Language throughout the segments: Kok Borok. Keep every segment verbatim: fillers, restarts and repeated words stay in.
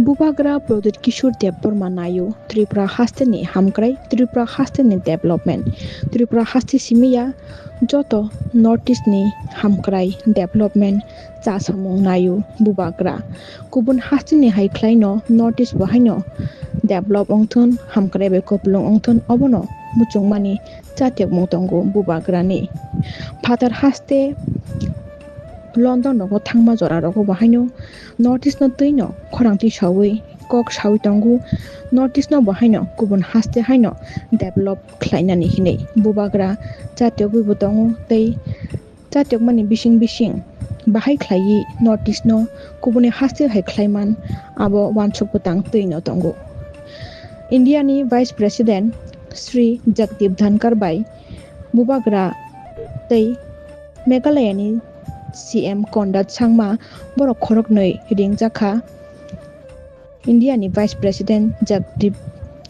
Bubagra Pradyut Kishore Debbarma naio Tripura hasteni hamkrai, Tripura hasteni development. Tripura haste simiya joto North East ni hamkrai development chasamung naio Bubagra. Kubun hasteni hai khlaino North East bo haino develop wngthun, hamkrai bai kupulung wngthun, obono muchungmani chatiyokmung tongo Bubagrani. Phatar haste London rogo thangma jora rogo bo haino North East no twino khorang twi sawi kok sawi tongo. North East no bo haino kubun haste haino develop khlainani hinwi Bubagra chatiyogwi bo tongo tei chatiyokmani bising bising bahai khlaiwi North East no kubuni haste hai khlaiman abo wansuk bwtang twino tongo. India ni Vice President Shri Jagdeep Dhankhar bai Bubagra tei Meghalaya ni C M Conrad Sangma borok khoroknwi ringjakha India ni Vice President Jagdeep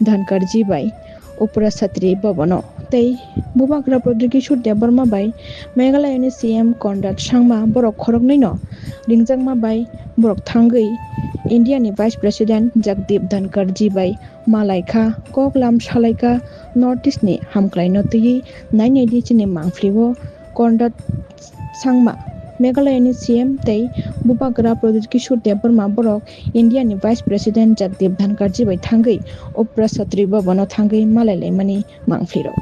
Dhankhar ji bai Uprashatri Bhavan o tei Bubagra Pradyut Kishore Debbarma bai Meghalaya ni C M Conrad Sangma borok khoroknwi no ringjakma bai borok thangwi India ni Vice President Jagdeep Dhankhar ji bai malaikha, koklam salaikha, North East ni hamkrai no twiwi nainai di chini mangpili o Conrad Sangma, Meghalaya ni C M tei Bubagra Pradyut Kishore Debbarma borok India ni Vice President Jagdeep Dhankhar ji bai thangwi Uprashatri Bhavan o thangwi malai laimani mangpili rok.